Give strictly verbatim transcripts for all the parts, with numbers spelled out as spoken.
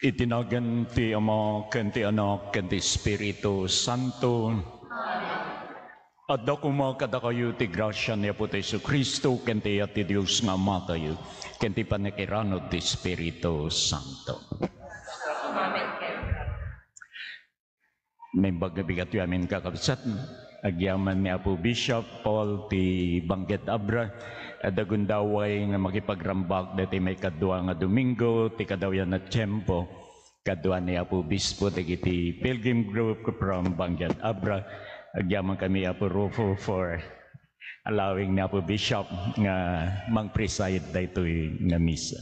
Iti nagan ti Ama, ken ti Anak, ken ti Espiritu Santo. Adda koma kadakayo ti grasia ni Apo Jesu-Cristo, ken ti ayat ti Dios nga Amatayo, ken ti pannakiranod ti Espiritu Santo. Amen. Naimbag nga bigatyo amin, kakabsat, agyaman ni Apo Bishop Paul ti Bangged Abra, adda gundaway nga makipagrambak daytoy maikadua nga Domingo ti kadawyan a tiempo. Kadua ni Apo Obispo dagiti pilgrim group from Bangged Abra. Agyaman kami, Apo Rufo, for allowing ni Apo Bishop nga mang-preside daytoy nga misa.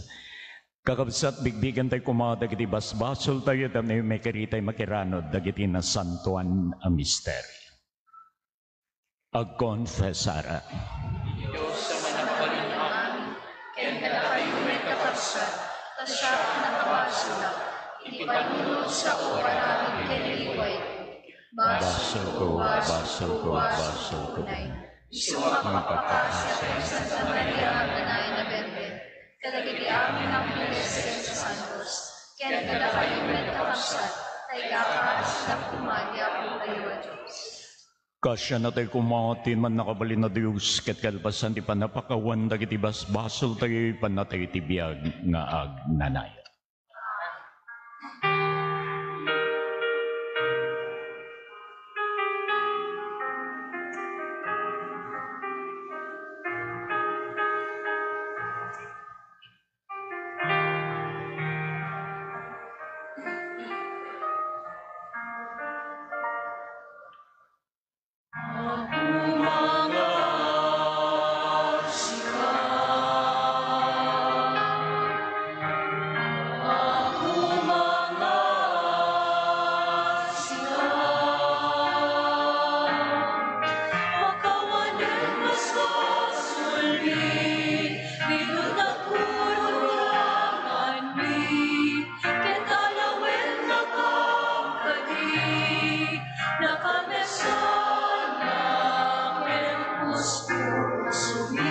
Kakabsat, bigbigentayo koma dagiti basbasoltayo tapno maikaritay makiranod dagiti nasantoan a misteryo. Agkonfesar. Dios a managbalinak, ken kadakayo met, kakabsat, ta siak nakabasolak iti panunot, sao, aramid ken liwayko. Basolko, basolko, basolko. Isu a mapapasyak ken Santa Maria nga Birhen, kadagiti amin a anghel ken santos, ken kadakayo met, kakabsat, ta ikakaasinna koma ti Apotayo a Dios. Kaasiannatayo koma ti Mannakabalin a Dios, ket kalpasan ti pannapakawan dagiti basbasoltayo, ipannatayo iti biag nga agnanayon. Ket alawennakam kadi, nakamesannak ken puspusmi.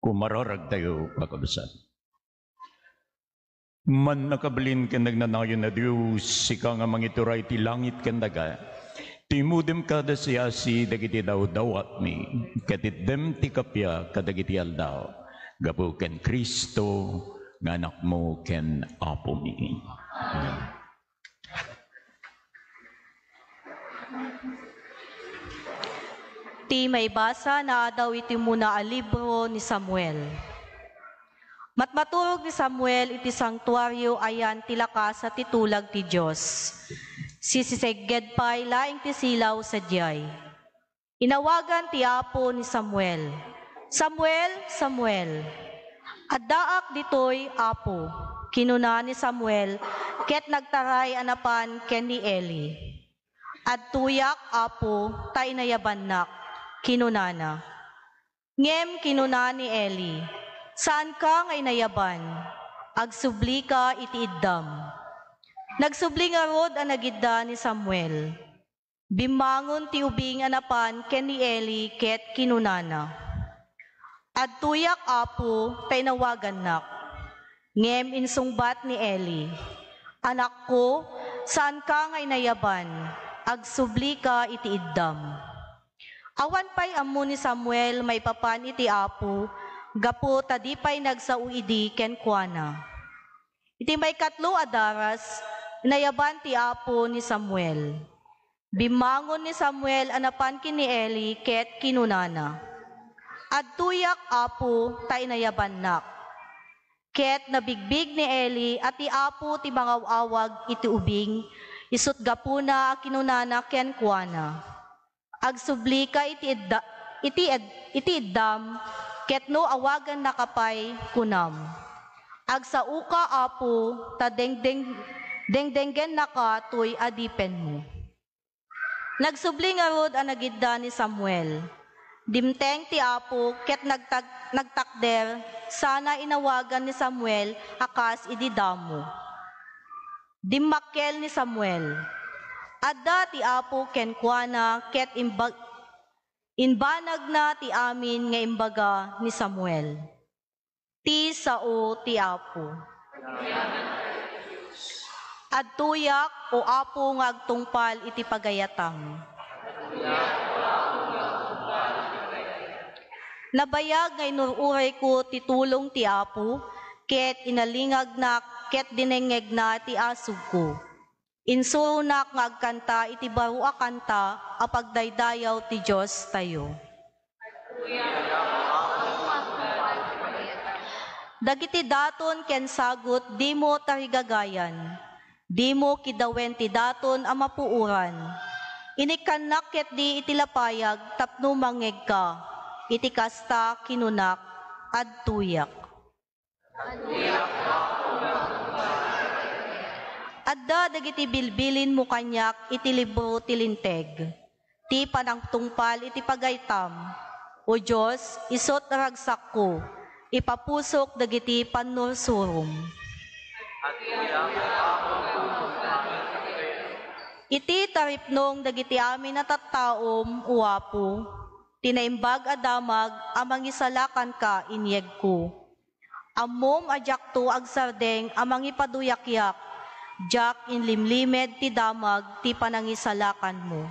Kumararagtayo, kakabsat. Mannakabalin ken nagnanayon a Dios, sika nga mangituray ti langit ken daga, timmudem kada siasi dagiti dawdawatmi, ket itdem ti kappia kadagiti aldaw, gapu ken Cristo nga Anakmo ken Apomi. Amen. Ti maibasa naadaw iti umuna a libro ni Samuel. Matmaturog ni Samuel iti santuario ayan ti lakasa ti tulag ti Dios. Sisisegged pay laeng ti silaw sadiay. Inawagan ti Apo ni Samuel, "Samuel, Samuel!" "Addaak ditoy, Apo," kinuna ni Samuel, ket nagtaray a napan ken ni Eli. "Adtoyak, Apo, ta inayabannak," kinunana. Ngem kinuna ni Eli, "Saanka nga inayaban. Agsublika iti iddam." Nagsubli ngarud a nagidda ni Samuel. Bimmangon ti ubing a napan ken ni Eli ket kinunana, "Adtoyak, Apo, ta inawagannak." Ngem insungbat ni Eli, "Anakko, saanka nga inayaban, agsublika iti iddam." Awan pay ammo ni Samuel maipapan iti Apo gapu ta di pay nagsao idi kenkuana. Iti maikatlo a daras, inayaban ti Apo ni Samuel. Bimmangon ni Samuel a napan ken ni Eli ket kinunana, "Adtoyak, Apo, ta inayabannak." Ket nabigbig ni Eli a ti Apo ti mangaw-awag iti ubing, isut' gapuna a kinunana kenkuana, "Agsublika iti idda-, iti ed-, iti iddam, ket no awagannaka pay, kunam, 'Agsaoka, Apo,' ta dengdeng-, dengdenggennaka toy adipenmo." Nagsubli ngarud a nagidda ni Samuel. Dimteng ti Apo ket nagtag-, nagtakder sana inawagan ni Samuel a kas idi damo. Dimmakkel ni Samuel. Adda ti Apo kenkuana ket imbag-, imbanagna ti amin nga imbaga ni Samuel. Ti sao ti Apo. Adtoyak, O Apo, nga agtungpal iti pagayatam. Nabayag nga inur-urayko ti tulong ti Apo, ket inalingagnak ket dinengngegna ti asugko. Insuronak nga agkanta iti baro a kanta a pagdaydayaw ti Diostayo. Dagiti daton ken sagut dimo tarigagayan, dimo kidawen ti daton a mapuoran. Inikkannak ketdi iti lapayag tapno mangngegka. Iti kasta, kinunak, "Adtoyak." Adda dagiti bilbilinmo kaniak iti libro ti Linteg, ti panangtungpal iti pagaytam. O Dios, isut' ragsakko, ipapusok dagiti pannursurom. Iti taripnong dagiti amin a tattaom, O Apo, ti naimbag a damag a mangisalakanka inyegko. Ammom a diakto agsardeng a mangipaduyakyak, diak inlimlimed ti damag ti panangisalakanmo.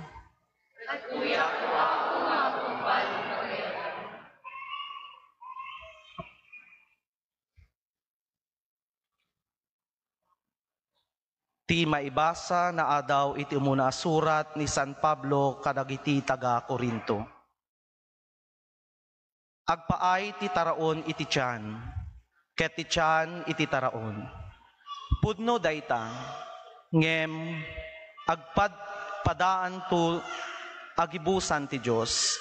Ti maibasa naadaw iti umuna a surat ni San Pablo kadagiti taga-Corinto. Agpaay ti taraon iti tian, ket ti tian iti taraon. Pudno dayta, ngem agpadpadaanto a gibusan ti Dios,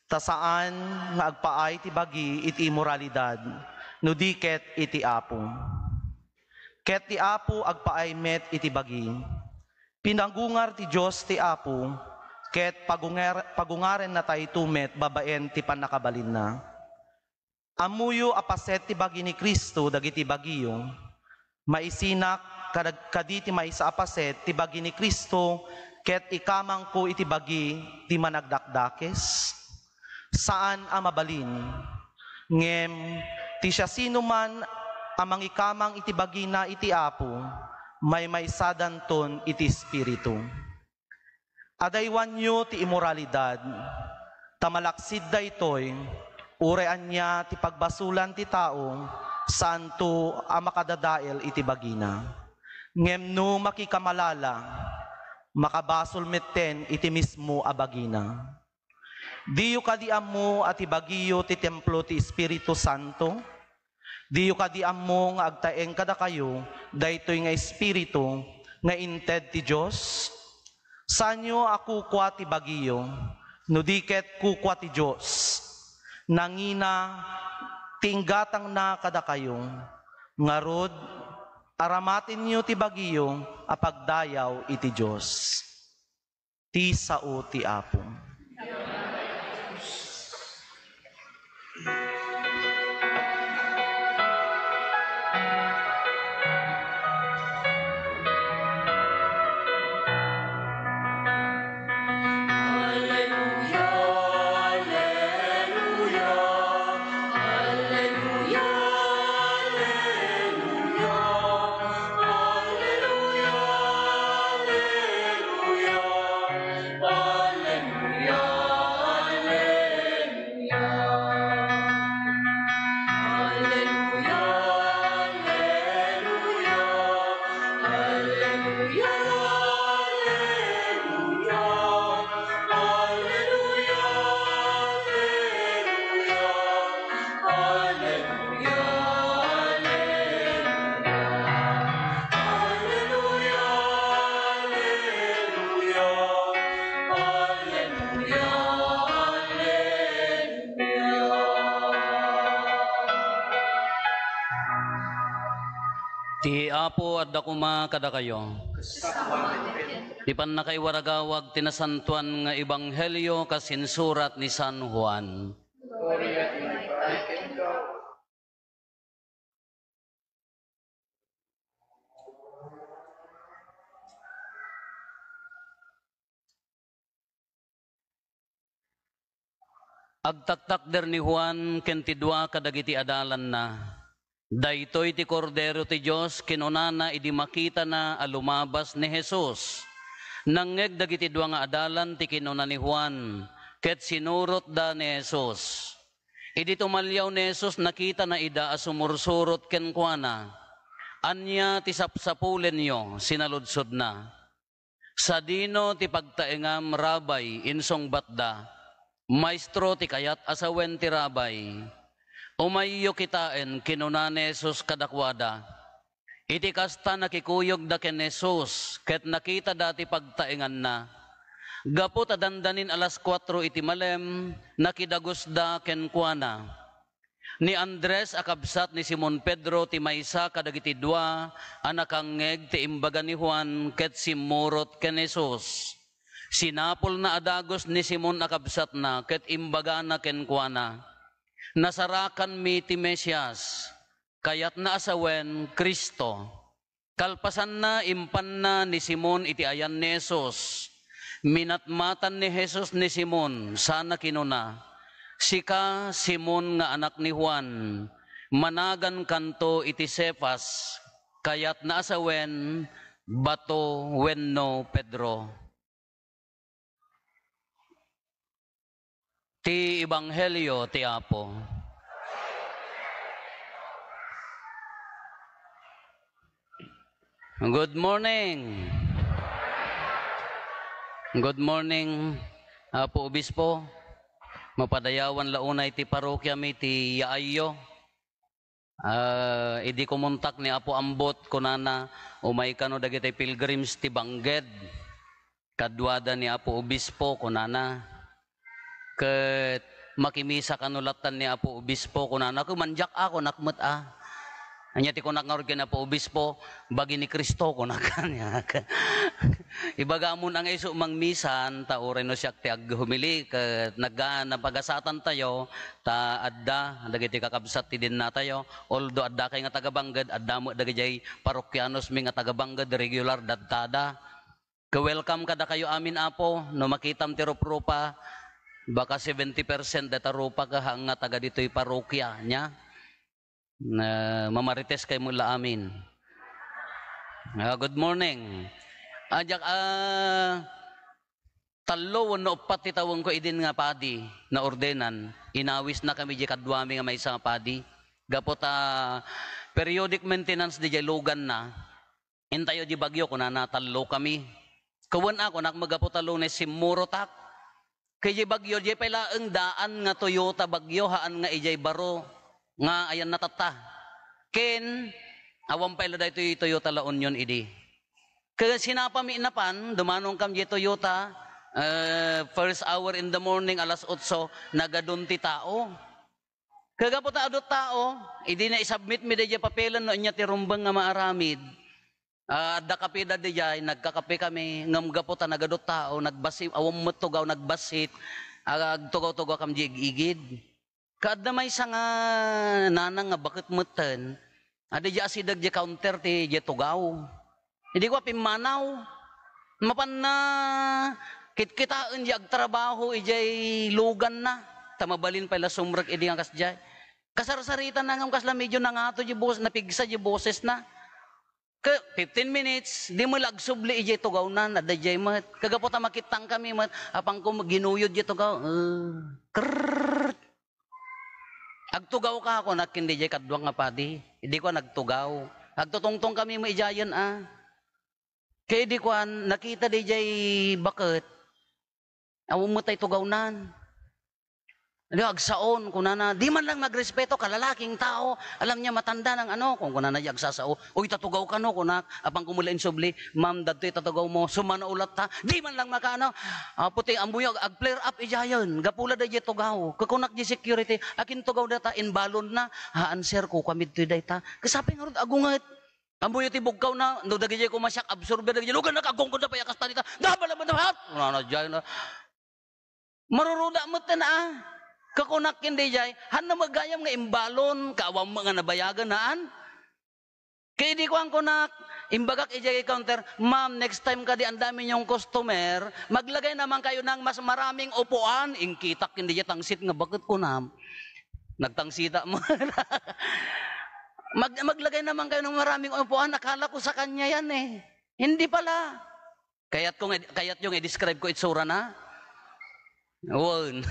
ta saan nga agpaay ti bagi iti immoralidad, no di ket iti Apo. Ket ti Apo agpaay met iti bagi. Pinagungar ti Dios ti Apo, ket pagungar-, pagungaren natayto met babaen ti pannakabalinna. Ammoyo a paset ti bagi ni Cristo dagiti bagiyo. Maisinak kadag-, kadi ti maysa a paset ti bagi ni Cristo, ket ikamangko iti bagi ti managdakdakes? Saan a mabalin. Ngem ti siasinoman a mangikamang iti bagina iti Apo, maymaysadanton iti Espiritu. Adaywanyo ti imoralidad, ta malaksid daytoy, uray ania ti pagbasolan ti tao, saanto a makadadael iti bagina. Ngem no makikamalala, makabasol metten iti mismo a bagina. Diyo kadi ammo a ti bagiyo ti templo ti Espiritu Santo? Diyo kadi ammo nga agtaeng kadakayo daytoy nga Espiritu nga inted ti Dios? Saanyo a kukua ti bagiyo, no di ket kukua ti Dios? Nangina ti inggatangna kadakayo. Ngarud, aramatenyo ti bagiyo a pagdayaw iti Dios. Ti sao ti Apo. Ti Apo adda koma kadakayo. Ti pannakaiwaragawag ti nasantoan nga ebanghelio kas insurat ni San Juan. Agtaktakder ni Juan ken ti dua kadagiti adalanna. "Daytoy ti Kordero ti Dios," kinunana idi makitana a lumabas ni Jesus. Nangngeg dagiti dua nga adalan ti kinuna ni Juan, ket sinurotda ni Jesus. Idi tumaliaw ni Jesus, nakitana ida a sumursurot kenkuana. "Ania ti sapsapulenyo?" sinaludsodna. "Sadino ti pagtaengam, Rabay?" insungbatda. "Maestro ti kayat a sawen ti Rabay." "Umayyo kitaen," kinuna ni Jesus kadakuada. Iti kasta, nakikuyogda ken Jesus ket nakitada ti pagtaenganna. Gapu ta dandanin alas kuatro iti malem, nakidagusda kenkuana. Ni Andres a kabsat ni Simon Pedro ti maysa kadagiti dua a nakangngeg ti imbaga ni Juan ket simmurot ken Jesus. Sinapulna a dagus ni Simon a kabsatna ket imbagana kenkuana, "Nasarakanmi ti Mesias," kayatna a sawen, Cristo. Kalpasanna, impanna ni Simon iti ayan ni Jesus. Minatmatan ni Jesus ni Simon sana kinuna, "Sika, Simon nga anak ni Juan, managankanto iti Cefas," kayatna a sawen, bato wenno Pedro. Ti Ebanghelio ti Apo. Good morning. Good morning, Apo Obispo. Mapadayawan la unay ti parokiami ti yaayyo. Ah, idi kumontak ni Apo Ambot, kunana, "Umay kano dagiti pilgrims ti Bangged. Kaduada ni Apo Obispo," kunana. Ket, "Makimisa kano lattan ni Apo Obispo," kunana. Ket, "Mandiak a," kunak met a. Ania ti kunak ngarud ken Apo Obispo, "Bagi ni Cristo," kunak kaniak. Ibagamon a nga isu mangmisan, ta uray no siak ti aghumili, ket nagga-, napagasatantayo, ta adda dagiti kakabsat ti dinnatayo, although addakay nga taga-Bangged, adda met dagidiay parokianosmi nga taga-Bangged, regular dadtada. Ket welcome kadakayo amin, Apo, no makitam ti ruprupa, Baka seventy percent deta rupa ka nga taga ditoy parokya, nya? Na, mamarites kay mo la amin. Ah, good morning. Ah, diak, ah, tallo wenno uppat ti tawenko idin nga padi, naordenan. Inawisna kami di kaduami nga maysa nga padi. Gapu ta periodic maintenance di jay luganna. Intayo di bagyo, kunana, tallo kami. Kawen a, kunak, magapu ta Lunes, simmurotak. Kay di bagyo, di pay laeng daan nga Toyota bagyo, haan nga ijay baro nga ayanna tatta. Ken, awan pay la daytoy Toyota La Union idi. Ket sinapami napan, dumanong kam di Toyota, eh, first hour in the morning, alas otso, nagadun ti tao. Kagapu ta adu tao, idi na isubmit mi dayjay papelan no ania ti rumbeng nga maaramid. Ah, adda kape da dijay, nagkakape kami, ngem gapu ta nagadu tao, nagbasi-, awan met tugaw, nagbassit, agtugaw-tugaw kam di igid. Kaadda maysa nga nanang nga baket metten, adi di asideg di counter ti di tugaw. Idi ko pimmanaw, mapanna kitkitaen di agtrabaho idiay luganna, ta mabalin pay la sumrek idi nga kasdiay. Kasarsaritanna ngem kasla medyo nangato di bos-, napigsa di bosesna. Ke, fifteen minutes, di met la agsubli idiay tugawnan, adda idiay met. Kagapu ta makittang kami met, apangko ginuyod di tugaw. Eh, krrrr. Agtugaw ka, kunak ken diay kaduak nga padi. Idi ko nagtugaw. Agtutungtong kami met idiayen, ah. Kay idi kuan, nakita diay baket. Awan met tay tugawnan. Di, agsaon, kunana, "Di man lang magrespeto, kalalaking tao. Alam niya, matanda ng ano," kun kunana, di agsasao. "Uy, tatugaw ka, no?" kunak. Apangko met la insubli, "Ma'am, dagitoy tatugaw mo. Sumano ulat, ha? Di man lang makaano." Ah, puti, ammoyo, ag-flare up, idiayen. Gapu la dayjay tugaw. Kukunak di security, "Akin tugaw dayta, imbalon na." "Haan, sir, kukuamid toy dayta." Kasapay ngarud, agunget. Ammoyo ti bugkawna, no, dagidiay koma shock absorber, dagidiay, "Lugan na, kagungkod na pay a kasta dita. Nabala mo na, ha?" Kunana, diay na. Maruruda met ten, ah. Kakunak ken diay, "Hanna met gayam nga imbalon, kaawan met nga nabayagen, haan?" Kay idi kuan kunak, imbagak idiay counter, "Ma'am, next time kadi ang dami niyong customer, maglagay naman kayo ng mas maraming upuan." Ingkitak ken diay tangsit nga baket kunam. Nagtangsita mo. Mag-, maglagay naman kayo ng maraming upuan. Akala ko sa kanya yan eh. Hindi pala. Kayat ko nga, kayat yung i-describe ko itsura na? Wen.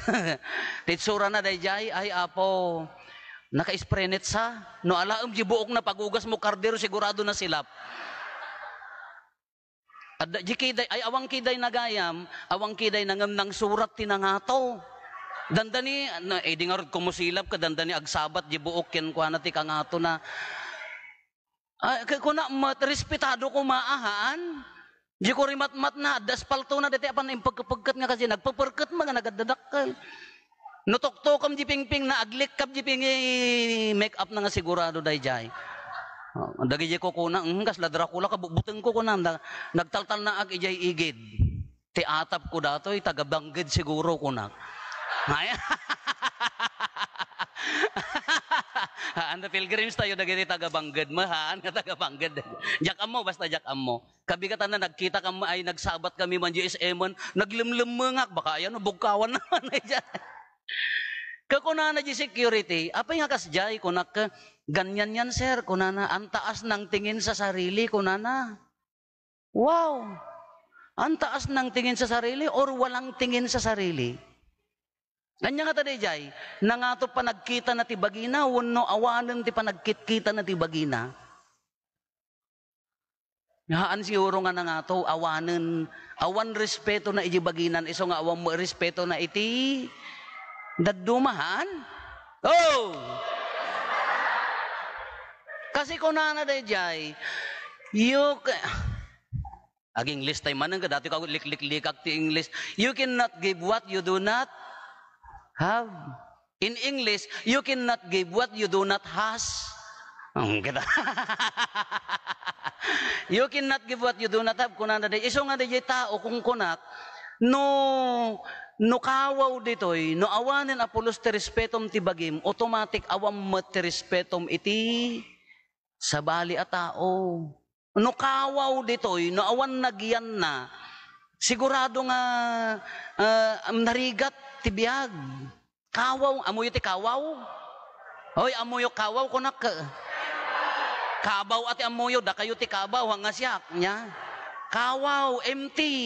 Ti itsura na dayjay, ay, Apo, naka-spray net sa. No alaem di buok na pagugas mo, kardero, sigurado na silap. Adda, di kiday, ay, awang kiday na gayam, awang kiday na ngem nangsurat ti nangato. Dandani, na, eh, di ngarud kumusilap ka, dandani agsabat di buok ken kuana ti kangato na. Ah, ke-, kuna met, respetado koma, ah, haan. Di ko rimatmat na, adda aspalto na, dati apan impagkepagket nga kasi, nagpeperket man nga nagaddadakkel. No toktokem di pingping na, aglikkab di ping-, make up na nga sigurado dayjay. Oh, dagiti ko kuna, "Hmm, kasla Dracula ka, bu-, buteng ko," kuna, na, nagtaltalnaak idiay igid. Ti atap ko datoy, taga Bangged siguro, kunak. Ay. Haan, the pilgrims tayo, dagiti taga Bangged, mahaan nga taga Bangged. Diak ammo, basta diak ammo. Kabigatanna, nagkita kam-, ay, nagsabat kami man di S M-en, naglemlemmengak, baka ayan, bugkawan naman, ay, diyan. Kakunana di security, "Apay nga kasdiay?" kunak, "Ganyan yan, sir," kunana, "ang taas ng tingin sa sarili," kunana. Wow! Ang taas ng tingin sa sarili or walang tingin sa sarili? Ania ngata dayjay? Nangato panagkitana ti bagina wenno awanen ti panagkitkitana ti bagina? Haan siguro nga nangato, awanen, awan respeto na iti baginan, isu nga awan mo respeto na iti dadduma, haan? Oh! Kasi kunana dayjay, you ca-, ag-English tay manen, dati ka likliklikak ti English. You cannot give what you do not have. In English, you cannot give what you do not has. Hmm, kita. You cannot give what you do not have. Kunana di, isu nga di tao, kung kunak, no, no kawaw ditoy, no awanen a pulos ti respetom ti bagim, automatic awan met ti respetom iti sabali a tao. No kawaw ditoy, no awan nagyanna, sigurado nga, ah, narigat ti biag. Kawaw, ammoyo ti kawaw? Hoy, ammoyo kawaw, kunak. Kabaw a ti ammoyo, dakayo ti kabaw, nga siak, nya. Kawaw, empty.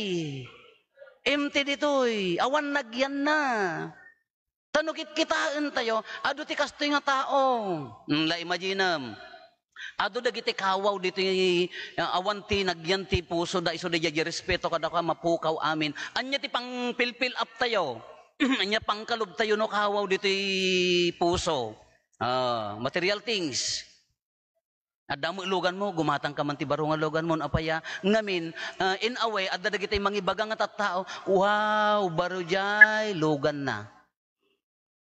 Empty ditoy, awan nagyanna. Ta no kitkitaentayo, adu ti kastoy nga tao. Hmm, la imaginem. Adu dagiti kawaw ditoy, ah, awan ti nagyan ti pusoda, isu daydiay respeto kadakuada, mapukaw amin. Ania ti pang-fill-fill up tayo? Ania pangkalub tayo no kawaw ditoy puso? Ah, material things. Adda met luganmo, gumatangka man ti baro nga luganmo, apay a? Ngamin, ah, in a way, adda dagiti mangibaga nga tattao, "Wow, baro jay luganna."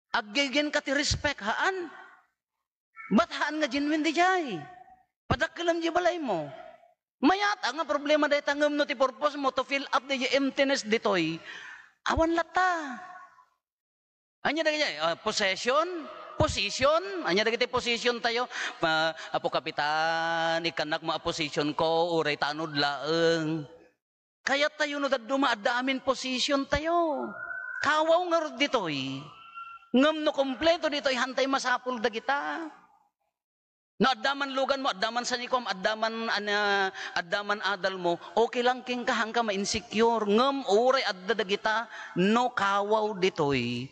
Aggigin ka ti respect, haan? Bat haan nga genuine dijay? Padakkelem di balaymo. Mayat a nga problema dayta, ngem no ti purpose mo to fill up di emptiness ditoy, awan latta. Ania dagiti, ah, possession? Position? Ania dagiti position tayo? Ma-, Apo Kapitan, ikkannak mo a position ko, uray tanod laeng. Kayat tayo no dadduma adda amin position tayo. Kawaw ngarud ditoy. Ngem no kompleto ditoy, hantay masapul dagita. No adda man luganmo, adda man sanikuam, adda man, ana, adda man adalmo, okay lang kenka, haanka ma-insecure. Ngem uray adda dagita, no kawaw ditoy,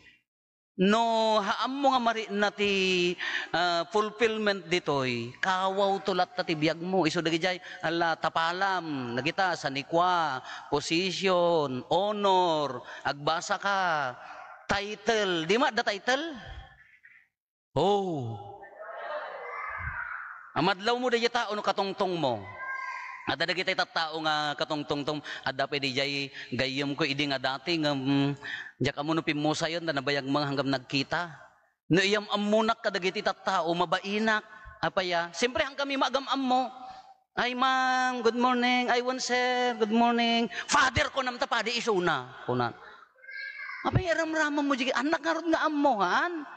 no haanmo nga marikna ti, ah, fulfillment ditoy, kawaw to latta ti biagmo. Isu dagijay, ala, tapalam, dagita, sanikua, position, honor, agbasaka, title. Dima adda title? Oh. Amadlawmo daydiay tao no katungtongmo. Adda dagiti tattao nga katungtongtom, adda pay daydiay gayyemko idi nga dati ngem, mm, diak ammo no pimmusayen ta nabayag man nga nagkita. No iyam-ammonak kadagiti tattao, mabainak. Apay a? Siyempre, hankami maagam-ammo. "Ay, ma'am, good morning. Ay, wen, sir, good morning." "Father," kunam, ta padi isuna, kuna. Apay nga iramramanmo, di anak ngarud nga ammo, haan?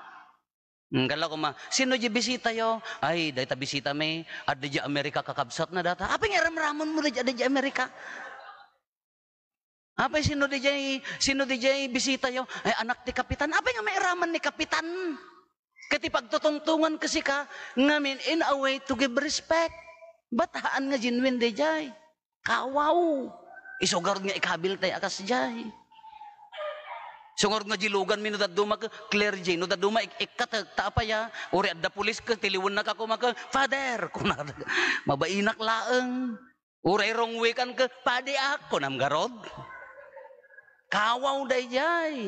Hmm, kala koma, "Sino di bisitayo?" "Ay, dayta bisitami, adda di Amerika kakabsatna data." Apay nga iramramanmo, di, adda di Amerika? Apay, "Sino di jay, sino di jay bisitayo?" "Ay, anak ti kapitan." Apay nga mairaman ni kapitan? Ket ti pagtutungtongan ket sika, ngamin in a way to give respect. Bat haan nga genuine dayjay? Kawaw. Isu garud nga ikabiltay a kasjay. Isu garud nga di luganmi no dadduma ket clergy, no dadduma ik-, ikkatek, ta apay a, uray adda pulis ket tiliwennaka koma ket, "Father," kuna, "mabainak laeng." Uray wrong way kan ket, "Padiak," kunam garud. Kawaw dayjay.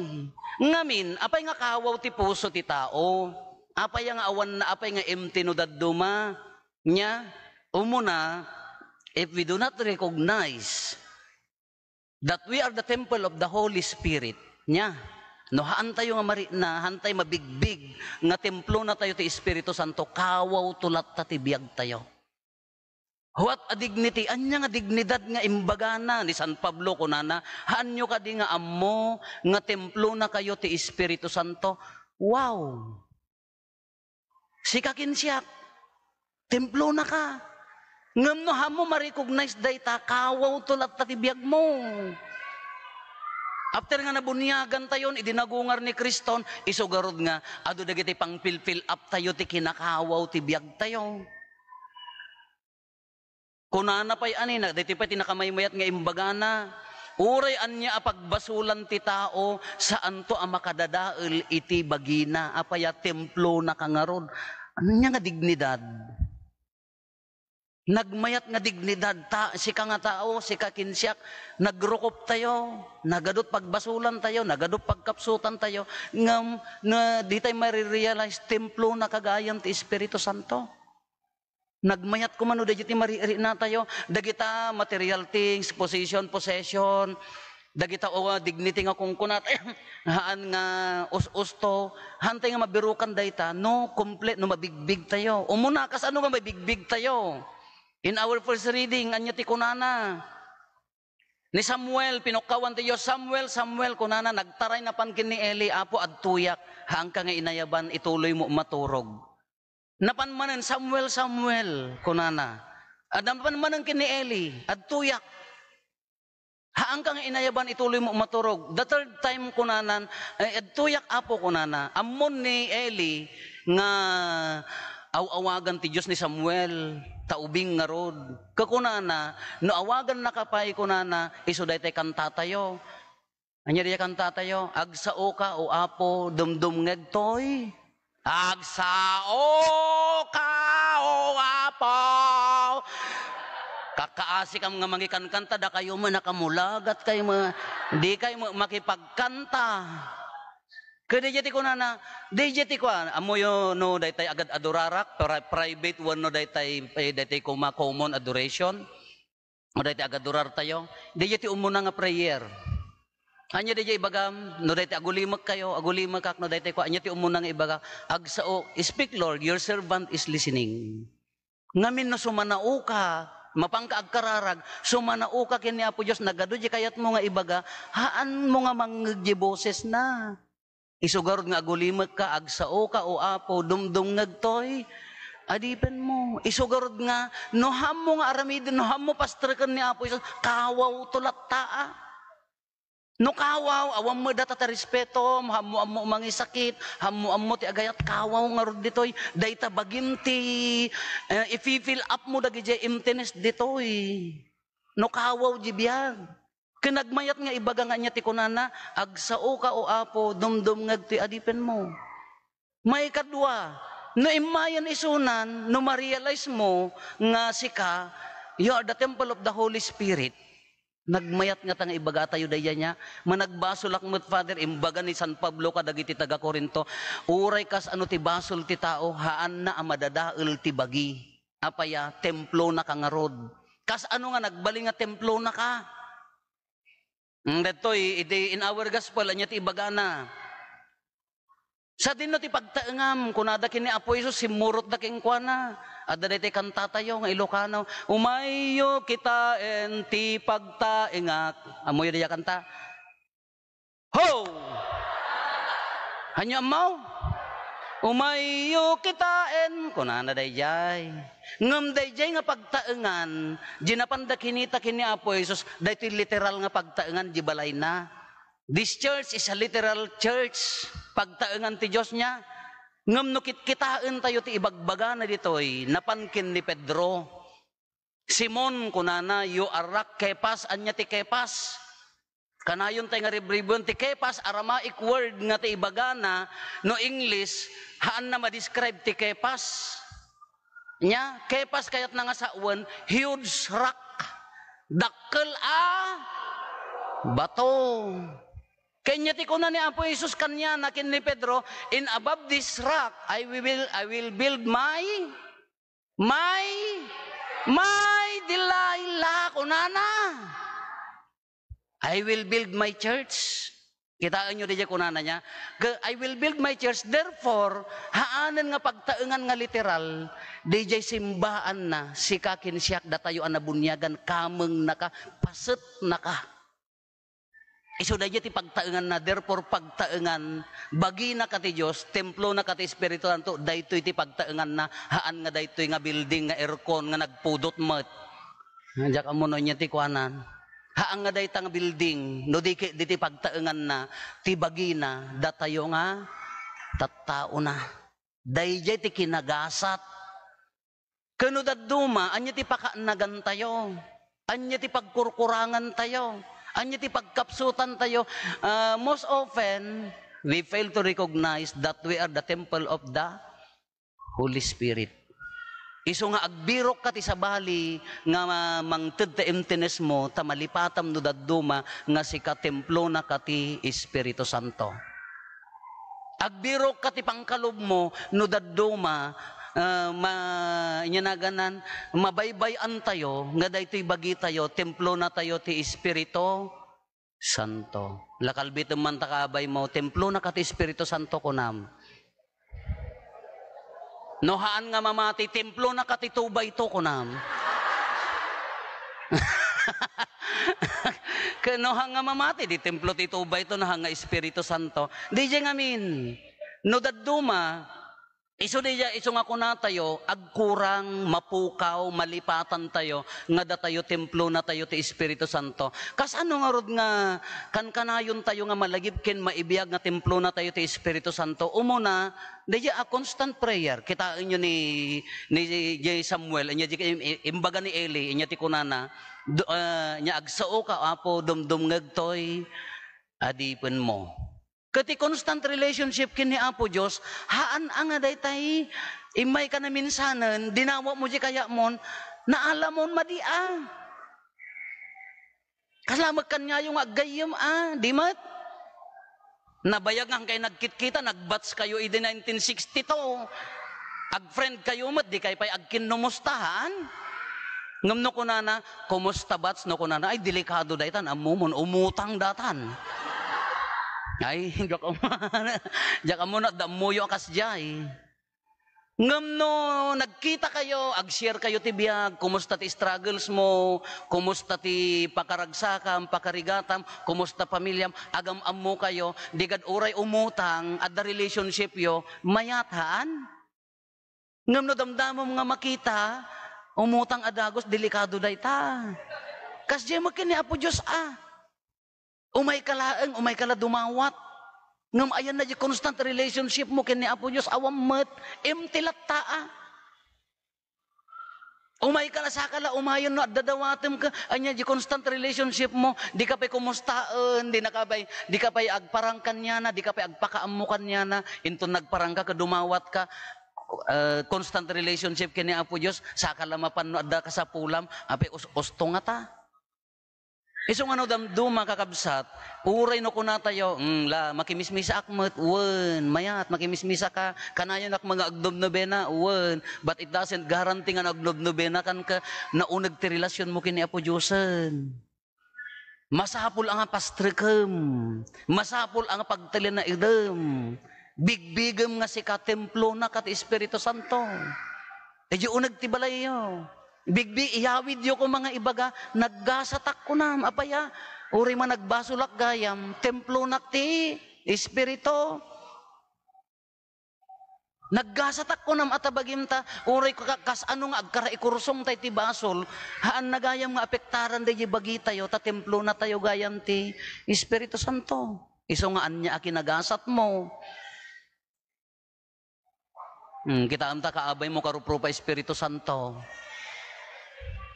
Ngamin, apay nga kawaw ti puso ti tao? Apay nga awan, apay nga empty no dadduma? Nya, umuna, if we do not recognize that we are the temple of the Holy Spirit, nya, no haantayo nga marikna, haantay mabigbig nga templonatayo ti Espiritu Santo, kawaw to latta ti biagtayo. What a dignity! Ania nga dignidad nga imbagana ni San Pablo? Kunana, "Haanyo kadi nga ammo nga templonakayo ti Espiritu Santo?" Wow! Sika ken siak, templonaka. Ngem no haanmo ma-recognize dayta, kawaw to latta ti biagmo. After nga nabuniagantayon idi nagungar ni Kriston, isu garud nga adu dagiti pang-fill-fill up tayo ti kinakawaw ti biagtayo. Kunana pay anina, daytoy pay ti nakamaymayat nga imbagana, "Uray ania a pagbasolan ti tao, saanto a makadadael iti bagina." Apay a, templonaka ngarud. Ania nga dignidad? Nagmayat nga dignidad ta, sika nga tao, sika ken siak, nagrukop tayo, nagadu ti pagbasolan tayo, nagadu ti pagkapsutan tayo, ngem, na, di tayo marirealize, templonaka gayam ti Espiritu Santo. Nagmayat koma no dagiti mari-, mariknatayo, dagita material things, position, possession, dagita, o, dignity nga kunkunat, haan nga us-usto, haantay nga mabirukan dayta, no, komple-, no mabigbig tayo. Umuna, kasano nga mabigbig tayo? In our first reading, ania ti kunana? Ni Samuel, pinukkawan ti Dios, "Samuel, Samuel," kunana, nagtaray napan ken ni Eli, "Apo, adtoyak, haanka nga inayaban, ituloymo maturog." Napan manen, "Samuel, Samuel," kunana. Ad-, napan manen ken ni Eli, "Adtoyak." Haanka nga inayaban, ituloy mo maturog. The third time, kunanan, "Ay, adtoyak, Apo," kunana. Ammon ni Eli nga aw-awagan ti Dios ni Samuel, ta ubing ngarud. Kakunana, "No awagannaka pay," kunana, "isu daytay kantatayo." Ania dayta kantatayo? "Agsaoka, O Apo, dumdumngeg toy." Agsaoka, O Apo. Kakaasikam nga mangikankanta, dakayo met nakamulagat kay ma-, di kay ma-, makipagkanta. Kadi ti kunana, di ti kuan, ammoyo no daytay agad-adorarak, pri-, private wenno daytay, eh, daytay kuma common adoration. O daytay agadorartayo, dayjay ti umuna nga prayer. Ania dayjay ibagam, no daytay agulimekkayo, agulimekak, no daytay kua, ania ti umuna nga ibaga, agsao, "Speak, Lord, your servant is listening." Ngamin no sumanaoka, mapanka agkararag, sumanaoka ken ni Apo Dios, nagadu di kayatmo nga ibaga, haanmo nga mangngeg di bosesna. Isu garud nga agulimekka, agsaoka, O Apo, dumdumngeg toy adipenmo. Isu garud nga, no haanmo nga aramiden, no haanmo pastreken ni Apo Jesus, kawawto latta a. No kawaw, awan met dayta ti respetom, haanmo ammo mangisakit, haanmo ammo ti agayat, kawaw ngarud ditoy, dayta bagim ti, eh, ifi-fill up mo dagidiay emptiness ditoy. No kawaw di biag. Ken nagmayat nga ibaga nga ania ti kunana, "Agsaoka, O Apo, dumdumngeg toy adipenmo." Maikadua, no immayen isunan, no ma-realize mo nga sika, you are the temple of the Holy Spirit, nagmayat ngata nga ibagatayo daydiay nia, managbasolak met, Father, imbaga ni San Pablo kadagiti taga-Corinto, "Uray kas-ano ti basol ti tao, haanna a madadael ti bagi." Apay a, templonaka ngarud. Kas-ano nga nagbalin nga templonaka? Mm, daytoy, iti in our gospel, ania ti ibagana? "Sadino ti pagtaengam?" kunada ken ni Apo Jesus, simmurotda kenkuana. Adda daytoy kantatayo nga Ilocano, "Umayyo kitaen ti pagtaengak." Ammoyo daydiay a kanta? Ho! Ania ammo? "Umayyo kitaen," kunana daydiay. Ngem daydiay nga pagtaengan, di napanda kinita ken ni Apo Jesus, daytoy literal nga pagtaengan di balayna. This church is a literal church. Pagtaengan ti Dios nia. Ngem no kitkitaentayo ti ibagbagana ditoy, napan ken ni Pedro. "Simon," kunana, "you are rock, Kefas." Ania ti Kefas? Kanayon tay nga ribribuen ti Kefas, Aramaic word nga ti ibagana, no English, haanna ma-describe ti Kefas. Nia, Kefas kayatna nga sawen, huge rock. Dakkel a bato. Kanya ti kuna ni Apo Jesus kaniana ken ni Pedro, "In above this rock, I will, I will build my, my, my Delilah," kunana. "I will build my church." Kitaenyo daydiay kunana nia, "Ke-, I will build my church." Therefore, haanen nga pagtaengan nga literal, daydiay simbaanna, sika ken siak, datayo a nabuniagan, kamengnaka, pasetnaka. Isu daydiay ti pagtaenganna, therefore, pagtaengan, baginaka ti Dios, templonaka ti Espiritu Santo, daytoy ti pagtaenganna, haan nga daytoy nga building nga aircon nga nagpudot met. Diak ammo no ania ti kuanan. Haan nga dayta nga building, no di ket ditoy pagtaenganna, ti bagina, datayo nga tattaona. Daydiay ti kinagasat. Ken no dadduma, ania ti pakaannagantayo? Ania ti pagkurkurangantayo? Ania ti pagkapsutantayo? Ah, most often, we fail to recognize that we are the temple of the Holy Spirit. Isu nga agbirokka ti sabali nga ma-, mangted ta emptiness mo, ta malipatam no dadduma nga sika templonaka ti Espiritu Santo. Agbirokka ti pangkalub mo no dadduma, ah, ma-, ania naganan, mabaybay-antayo nga daytoy bagitayo, templonatayo ti Espiritu Santo. La kalbitem man ta kabaymo, "Templonaka ti Espiritu Santo," kunam. No haan nga mamati, "Templonaka ti tubayto," kunam. Ken no haan nga mamati, di templo ti tubayto, no haan nga Espiritu Santo. Daydiay ngamin, no dadduma, Isu daydiay, isu nga kunatayo, agkurang, mapukaw, malipatantayo, nga datayo, templonatayo ti Espiritu Santo. Kasano ngarud nga kankanayontayo nga malagip ken maibiag nga templonatayo ti Espiritu Santo? Umuna, daydiay a constant prayer. Kitaenyo ni, ni, ni Samuel, ania di, im-, im-, imbaga ni Eli, ania ti kunana, du-, ah, nia, "Agsaoka, Apo, dumdumngegtoy adipenmo." Ket ti constant relationship ken ni Apo Dios, haan a nga daytay, immayka naminsanen, dinawatmo diay kayatmon, naalamon madi a. Kasla met kaniayo nga aggayyem a, di met? Nabayag nga kay nagkitkita, nag-batch kayo idi nineteen sixty-two. Ag-friend kayo met, di kay pay agkinnumusta, haan? Ngem no kunana, "Kumusta, batch?" No kunana, "Ay, delikado daytan, ammomon, umutang datan." Ay, diak am-, diak ammo no adda ammoyo a kasdiay. Ngem no nagkita kayo, ag-share kayo ti biag, kumusta ti struggles mo, kumusta ti pakaragsakam, pakarigatam, kumusta pamiliam, agam-ammo kayo, di kad uray umutang, adda relationship yo, mayat, haan? Ngem no damdamam nga makita, umutang a dagus, delikado dayta. Kasdiay met ken ni Apo Dios a. Umayka laeng, umayka la dumawat. Ngem ayanna diay constant relationship mo ken ni Apo Dios, awan met, empty latta a. Umayka la, saka la umayen no adda dawatem ka, ania diay constant relationship mo, di ka pay kumustaen, di na ka pay, di ka pay agparang kaniana, di ka pay agpakaammo kaniana, inton nagparang ka ket dumawat ka, eh, constant relationship ken ni Apo Dios, saka la mapan no adda kasapulam, apay us-, ustongata. Isu nga no damduma, kakabsat, uray no kunatayo, "Hmm, la, makimismisaak met," wen, mayat, makimismisaka, kanayonak nga agnobnobena, wen, but it doesn't guarantee nga agnobnobenakan ket nauneg ti relasionmo ken ni Apo Diosen. Masapul a nga pastrekem, masapul a nga pagtalinaedem, bigbigem nga sika templona ket ti Espiritu Santo. Idiay uneg ti balayyo. Bigbi, iyawidyo koma nga ibaga, "Naggasatak," kunam. Apay a? Uray man nagbasolak gayam, templonak ti Espiritu. "Naggasatak," kunam, a ta bagim ta, uray ka-, kas-ano nga agkaraikursongtay ti basol, haanna gayam nga apektaran daydiay bagitayo, ta templonatayo gayam ti Espiritu Santo. Isu nga ania a kinagasatmo. Hmm, kitaem ta kaabaymo, karuprupa Espiritu Santo.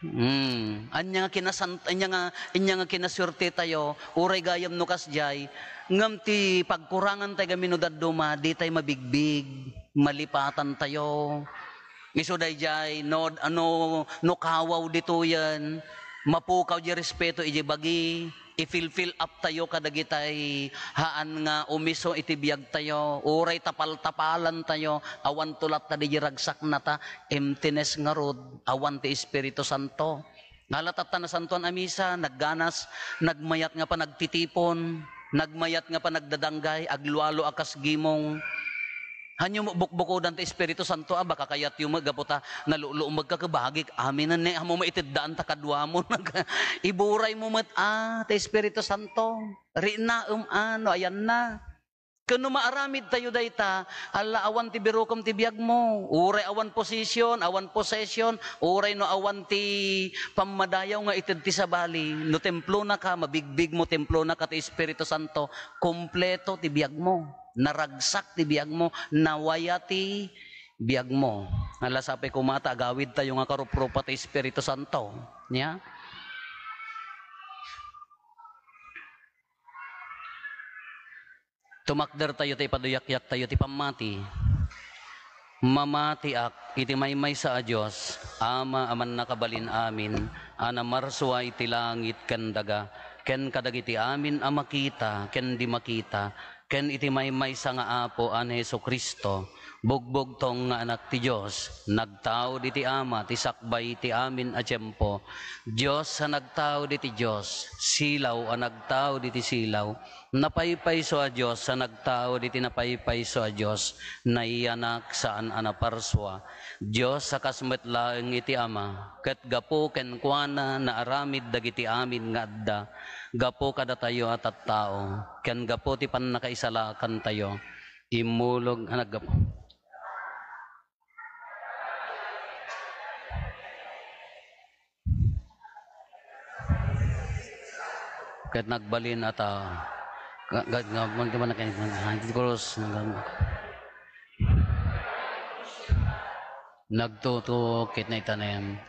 Hmm, ania nga kinasan-, ania nga, ania nga kinasuertetayo, uray gayam no kasdiay, ngem ti pagkurangantay gamin no dadduma, ditay mabigbig, malipatantayo. Isu daydiay, no, no, no kawaw ditoyen, mapukaw diay respeto idiay bagi, i-fill-fill up tayo kadagitay haan nga umiso iti biag tayo, uray tapal-tapalan tayo, awan to latta di ragsakna ta, emptiness ngarud, awan ti Espiritu Santo. Ngala tatta Nasantoan a Misa, nagganas, nagmayat nga panagtitipon, nagmayat nga panagdadanggay, aglualo a kas gimong. Hanyo mo bukbukodan ti Espiritu Santo a, baka kayatyo met gapu ta nalulumeg ka, kebagik, aminen ne, ammo maiteddaan ta kaduamon. Iburay mo met a, ti Espiritu Santo. Rinaem a, no ayanna. Ken no maaramid tayo dayta, ala awan ti birukem ti biagmo. Uray awan position, awan possession, uray no awan ti pammadayaw nga ited ti sabali, no templona ka, mabigbig mo, templona ka ti Espiritu Santo, kompleto ti biagmo. Naragsak ti biagmo, nawaya ti biagmo. Ala sapay koma ta agawid tayo nga karuprupa ti Espiritu Santo. Nia? Tumakder tayo ta ipaduyakyak tayo ti pammati. Mamatiak iti maymaysa a Dios, Ama a mannakabalin amin, a namarsua iti langit ken daga, ken kadagiti amin a makita ken di makita, ken iti maymaysa nga Apo a ni Jesu-Cristo, bugbugtong nga Anak ti Dios, nagtaud iti Ama ti sakbay ti amin a tiempo, Dios a nagtaud iti Dios, silaw a nagtaud iti silaw, napaypayso a Dios a nagtaud iti napaypayso a Dios, nayanak saan a naparsua, Dios a kas met laeng iti Ama, ket gapu kenkuana naaramid dagiti amin nga adda, gapu kadatayo a tattao, ken gapu ti pannakaisalakantayo. Immulog a naggapu. Ket nagbalin a tao. Ga-, ga-, ga-, man-, man-, man-, Cruz, nag-, nagtutuok ket naitanem.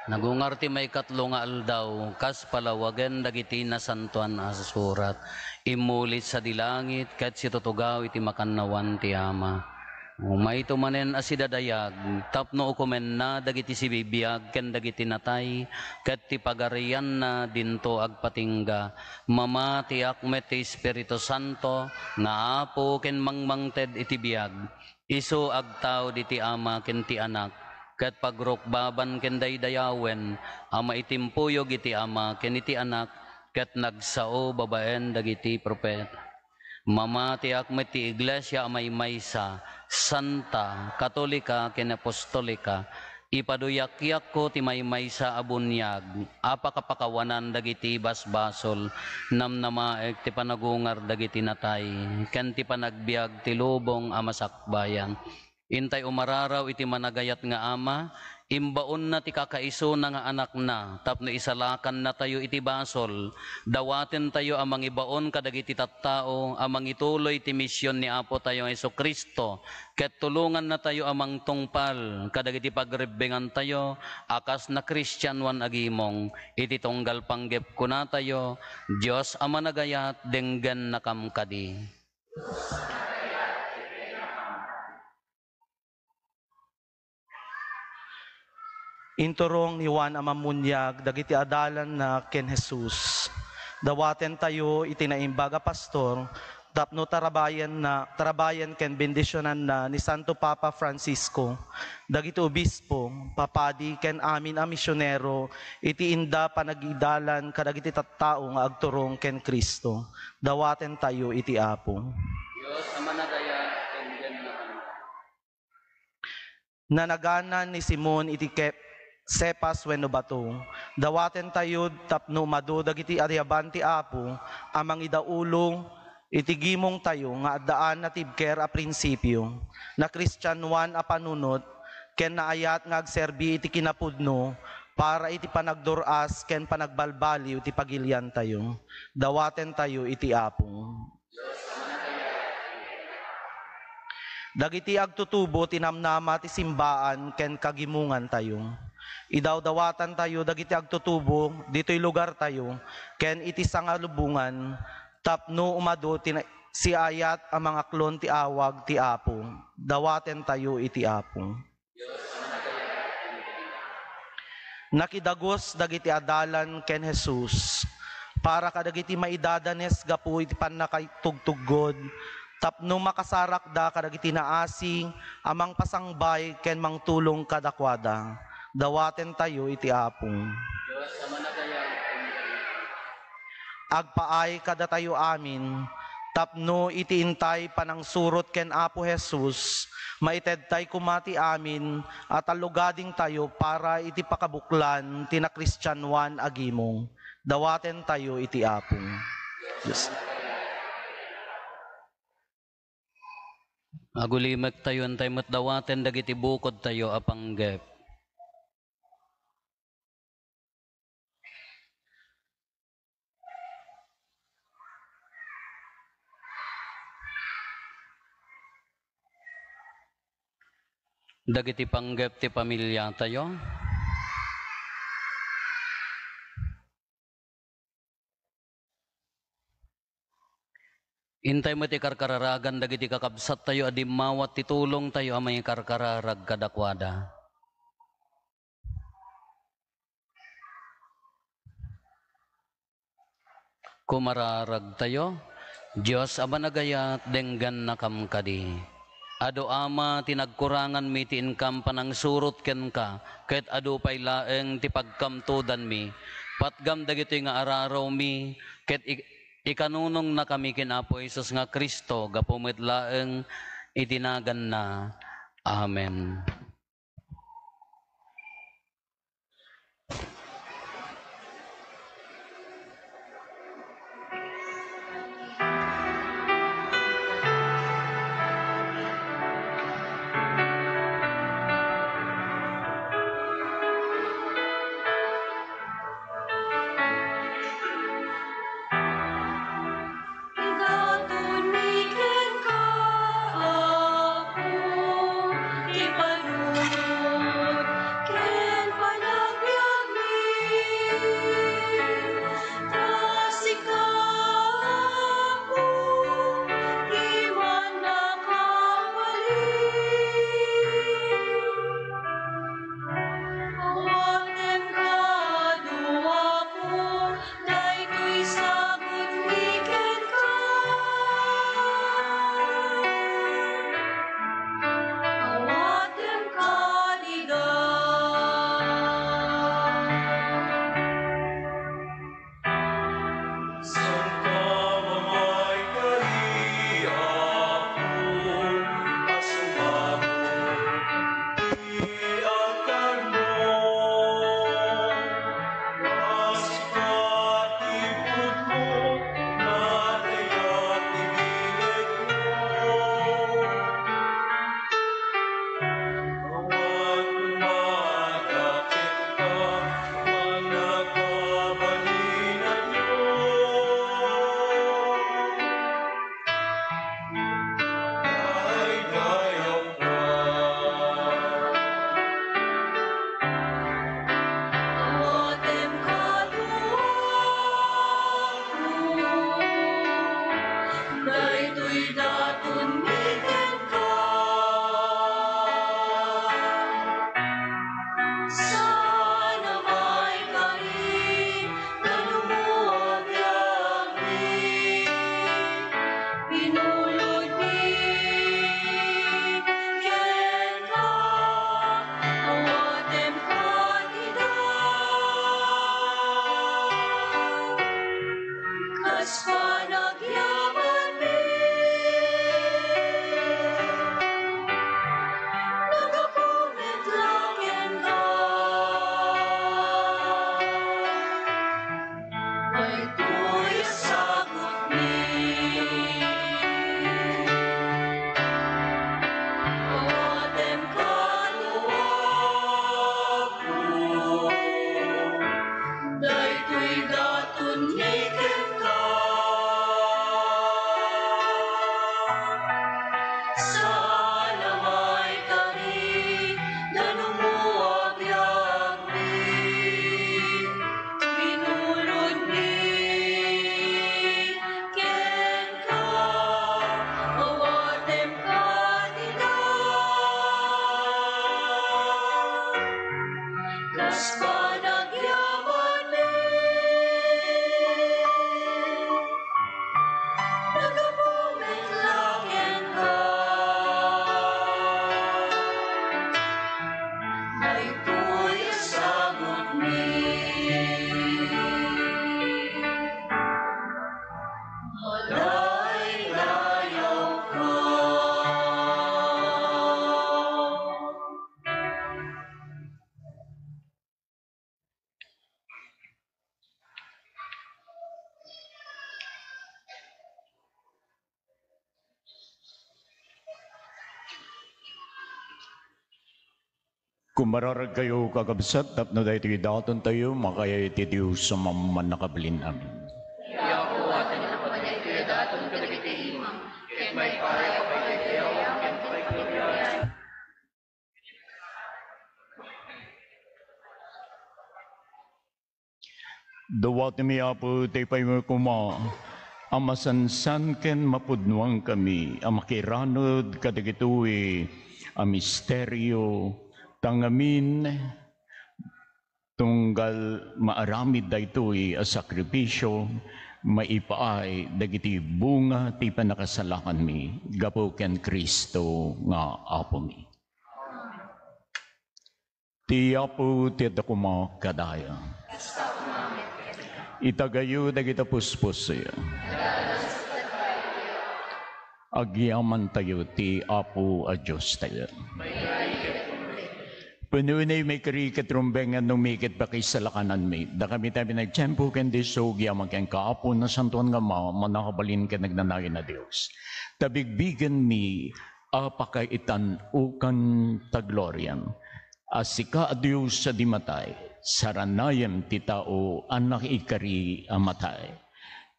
Nagungar ti maikatlo nga aldaw, kas palawagen dagiti nasantoan a surat. Immuli sadi langit, ket situtugaw iti makannawan ti Ama. Umayto manen a sidadayag, tapno ukomenna dagiti sibibiag ken dagiti natay, ket ti pagarianna dinto agpatingga. Mamatiak met ti Espiritu Santo nga Apo ken mangmangted iti biag. Isu agtaud iti Ama ken ti Anak, ket pagrukbaban ken daydayawen a maitimpuyog iti Ama ken iti Anak, ket nagsao babaen dagiti propeta. Mamatiak met ti iglesia a maymaysa, santa, katolika, ken apostolika. Ipaduyakyakko ti maymaysa a buniag a pakapakawanan dagiti basbasol, namnamaek ti panagungar dagiti natay, ken ti panagbiag ti lubong a masakbayan. Intay umararaw iti managayat nga Ama, imbaonna ti kakaisuna nga Anakna tapno isalakannatayo iti basol. Dawatentayo a mangibaon kadagiti tattao a mangituloy ti mision ni Apotayo Jesu-Cristo, ket tulongannatayo a mangtungpal kadagiti pagrebbengantayo a kas nakristianoan agimong. Iti tunggal panggep kunatayo, Dios a managayat, denggennakam kadi. Inturong ni Juan a Mammuniag dagiti adalanna ken Jesus. Dawatentayo iti naimbag a pastor tapno tarabayanna, tarabayan ken bendisionanna ni Santo Papa Francisco, dagiti obispo, papadi, ken amin a misionero iti inda panagidalan kadagiti tattao nga agturong ken Cristo. Dawatentayo iti Apo. Dios a managayat, denggennakam. Nanaganan ni Simon iti ke-, Cephas wenno bato. Dawatentayo tapno umadu dagiti ayaban ti Apo a mangidaulo iti gimongtayo nga addaan a tibker a prinsipio, nakristianoan a panunot, ken naayat nga agserbi iti kinapudno para iti panagdur-as ken panagbalbaliw ti pagiliantayo. Dawatentayo iti Apo. Dagiti agtutubo ti namnama ti simbaan ken kagimongantayo. Idawdawatantayo dagiti agtutubo ditoy lugartayo ken iti sangalubongan tapno umadu ti na-, siayat a mangaklon ti awag ti Apo. Dawatentayo iti Apo. Nakidagus dagiti adalan ken Jesus para kadagiti maidadanes gapu iti pannakaitugtuggod, tapno makasarakda kadagiti naasi a mangpasangbay ken mangtulong kadakuada. Dawatentayo iti Apo. Agpaay kadatayo amin, tapno iti intay panangsurot ken Apo Jesus, maitedtay koma ti amin a tallogadingtayo para iti pakabuklan ti nakristianoan a gimong. Dawatentayo iti Apo. Yes. Agulimektayo, intay met dawaten dagiti bukodtayo a panggep. Dagiti panggep ti pamiliatayo. Intay met ikarkararagan dagiti kakabsattayo a dimmawat ti tulongtayo a mangikarkararag kadakuada. Kumararagtayo, Dios a managayat, denggannakam kadi. Adu, Ama, ti nagkuranganmi ti inkam panangsurot kenka, ket adu pay laeng ti pagkamtudanmi. Patgam dagitoy nga ararawmi, ket ik-, ikanunongnakami ken Apo Jesus nga Cristo, gapu met laeng iti naganna. Amen. Kumararagkayo, kakabsat, tapno daytoy datontayo, makayat iti Dios a Mama a mannakabalin. Amen. Ni Apo, awatenyo pay daytoy a daton kadagiti imam, ket maipaayka pay daytoy a daton ken pakaigloria. Dawatenmi, Apo, ti paymo koma a masansan ken mapudnoankami a makiranud kadagitoy a misterio, ta ngamin, tunggal maaramid daytoy a sakrifisio, maipaay dagiti bunga ti pannakasalakanmi gapu ken Cristo nga Apomi. Ti Apo ti adda koma kadayo. Itagayo dagiti puspusoyo. Agyamantayo ti Apo a Diostayo. Pudno unay maikari ket rumbeng nga no mikit pakisalakananmi. Dakami ti amin a tiempo ken disso, agyaman kenka, Apo, nasantoan nga Ama, mannakabalin ken agnanayon a Dios. Ta bigbigenmi a pakaitan-okan ta gloriam. A sika a Dios a di matay, saranayam ti tao a naikari a matay.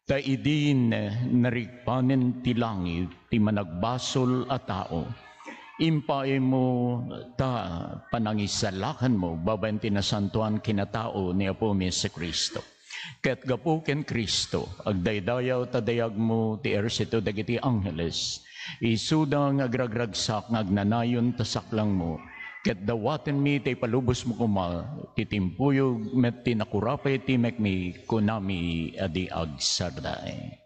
Ta idin narikpanen ti langit ti managbasol a tao, impaaymo ta panangisalakanmo babaen ti nasantoan kinatao ni Apomi Jesu-Cristo. Ket gapu ken Cristo, agdaydayaw ta dayagmo ti ehersito dagiti angheles. Isuda nga agragragsak nga agnanayon ta saklangmo, ket dawatenmi ta ipalubosmo koma ti timpuyog met ti nakurapay ti mekmi, kunami a di agsardeng.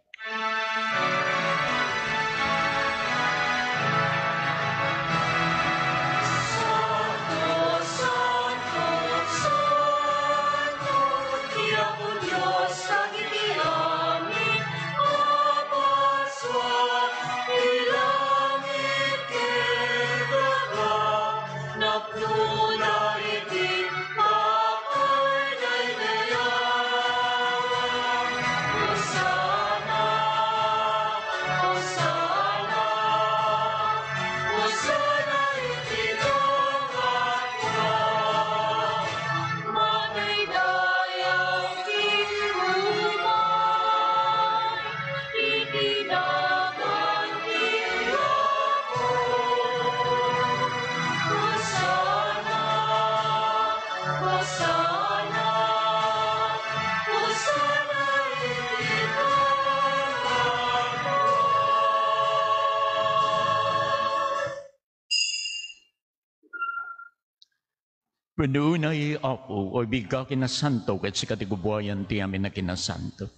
Pudno unay, Apo, a ibigka a kinasanto, ket sika ti gubuayan ti amin a kinasanto.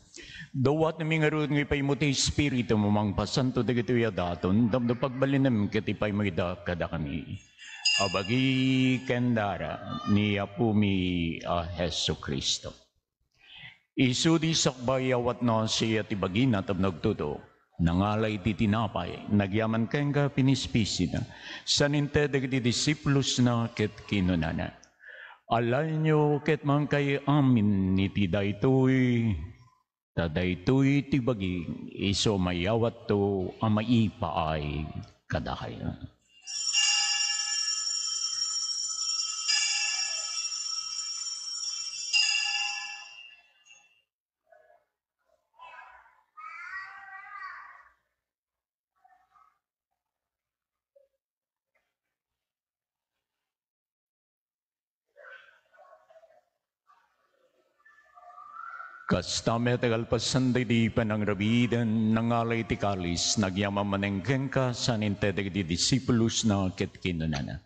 Dawatenmi ngarud nga ipaymo ti Espiritu a mangpasanto dagitoy a daton, tapno pagbalinem ket ipaymo ida kadakami. Abagi ken dara ni Apomi a Jesu-Cristo. Isu ti sakbay, awatna siya ti bagina tapno agtudo. Nangala iti tinapay, nagyaman kenka, pinispisina, san inted dagiti disipulosna ket kinunana, "Alaenyo ket mankayo amin iti daytoy, ta daytoy ti bagi, isu a mayawatto a maipaay kadakayo." Kasta met, kalpasan daydi panangrabiiden, nangala iti kalis, nagyaman manen kenka, san inted dagiti disipulosna ket kinunana,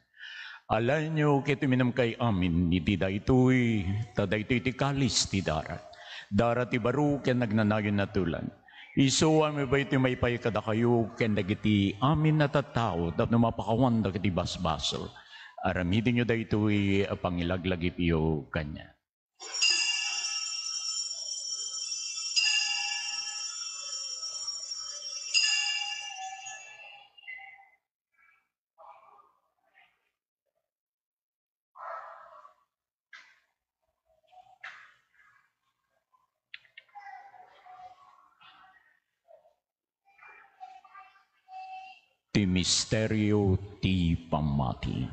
"Alaenyo ket uminumkay amin iti daytoy, ta daytoy ti kalis ti dara, dara ti baro ken agnanayon a tulag. Isu a mabay ti maipaay kadakayo ken dagiti amin a tattao tapno mapakawan dagiti basbasol. Aramidenyo daytoy a pangilaglagipyo kaniak." Ti misterio ti pammati.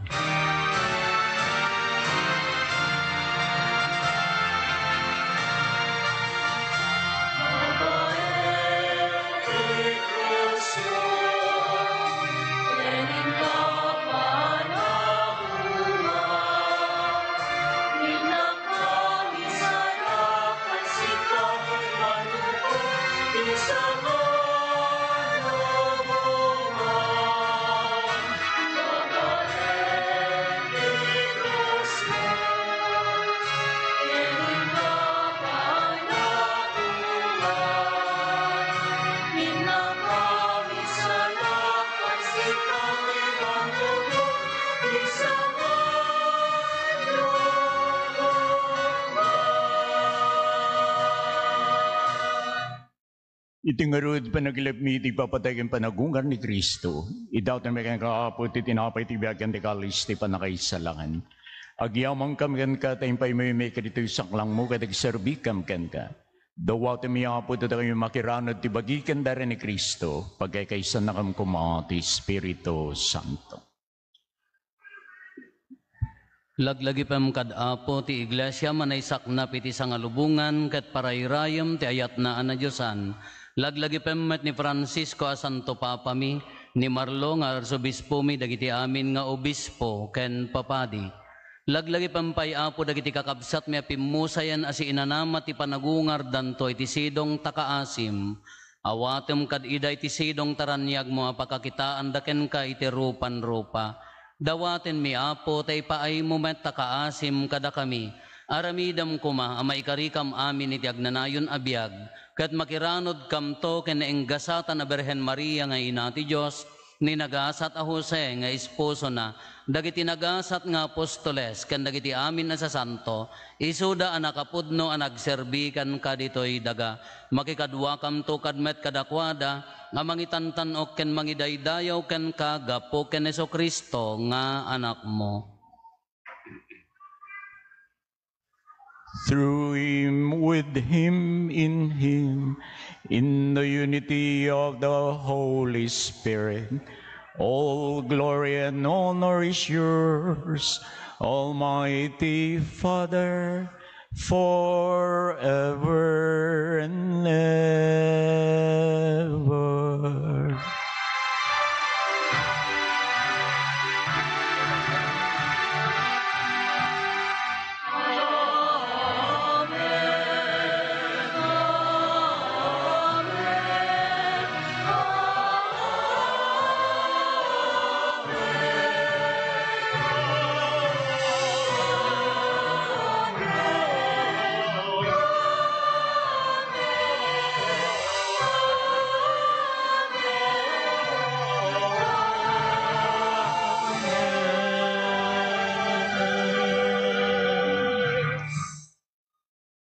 Iti ngarud, panaglipmi iti ipapatay ken panagungar ni Cristo. Idawatmi kenka, Apo, ti tinapay ti biag ken ti kalis ti pannakaisalangan. Agyamankami kenka ta impaymi kaditoy saklangmo ket agserbikam kenka. Dawatmi, Apo, ti dakayo makiranod ti bagi ken dara ni Cristo, pagkaykaysannakam koma ti Espiritu Santo. Laglagipem kad Apo ti iglesia a naisaknap iti sangalubongan ket parayrayem ti ayatna a nadiosan. Laglagipem met ni Francisco a Santo Papami, ni Marlo nga Arsobispomi, dagiti amin nga obispo ken papadi. Laglagipem pay, Apo, dagiti kakabsatmi a pimmusayen a siinanama ti panagungardanto iti sidong ta kaasim. Awatem kad ida iti sidong ta raniagmo a pakakitaanda kenka iti rupan-rupa. Dawatenmi, Apo, ta ipaaymo met ta kaasim kadakami. Aramidem koma a maikarikam amin iti agnanayon a biag, ket makiranodkamto ken naenggasatan a Birhen Maria nga Ina ti Dios, ni nagasat a Jose nga esposona, dagiti nagasat nga apostoles, ken dagiti amin a sasanto, isuda a nakapudno a nagserbi kenka ditoy daga. Makikaduakamto kad met kadakuada, a mangitantan-ok ken mangidaydayaw kenka gapu ken Jesu-Cristo nga Anakmo. Through him, with him, in him, in the unity of the Holy Spirit, all glory and honor is yours, Almighty Father, forever and ever.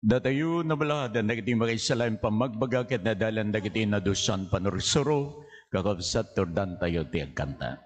Datayo nabalahadan dagiti makaisalaen pammagbaga ket nadalan dagiti nadusan panursuro, kakabsat, turdantayo ti agkanta.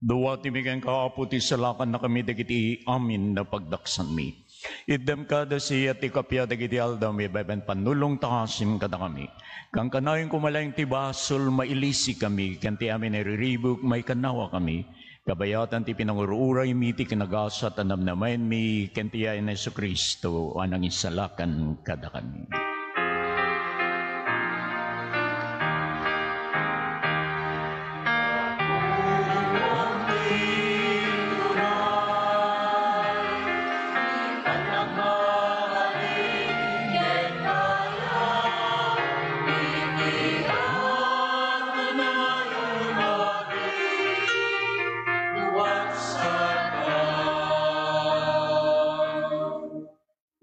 Duati mi kenka, Apo, ti salakannakami dagiti amin a pagdaksanmi. Itdem kada siya ti kappia dagiti aldawmi, baybay pannulongta asin kadakami. Kankanayon koma laeng ti basol, mailisikami, ken ti amin a riribuk, maikannawakami. Kabayatan ti pinangur-uraymi, ti kinagasat a namnamaenmi, ken ti yayan ni Jesu-Cristo a nangisalakan kadakami.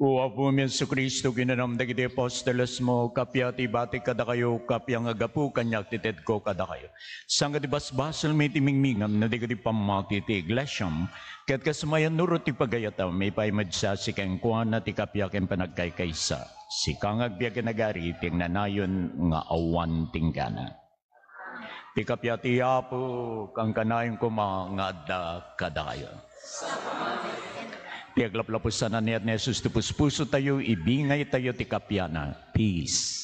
O Apomi Jesu-Cristo, kinunam dagiti apostolesmo, kappia ti ibatik kadakayo, kappia nga gapu kaniak ti tedko kadakayo. Saan nga ti basbasolmi ti mingmingam no di ket ti pammati ti iglesiam, ket kas mayannurot ti pagayatam, ipay met sa si kenkuana ti kappia ken panagkaykaysa. Sika nga agbiag ken agari ti agnanayon nga awan tinggana. Ti kappia ti Apo, kankanayon koma nga adda kadakayo. Ti aglaplapusan a niat ni Jesus ti puspusotayo, ibingaytayo ti kappiana. Peace.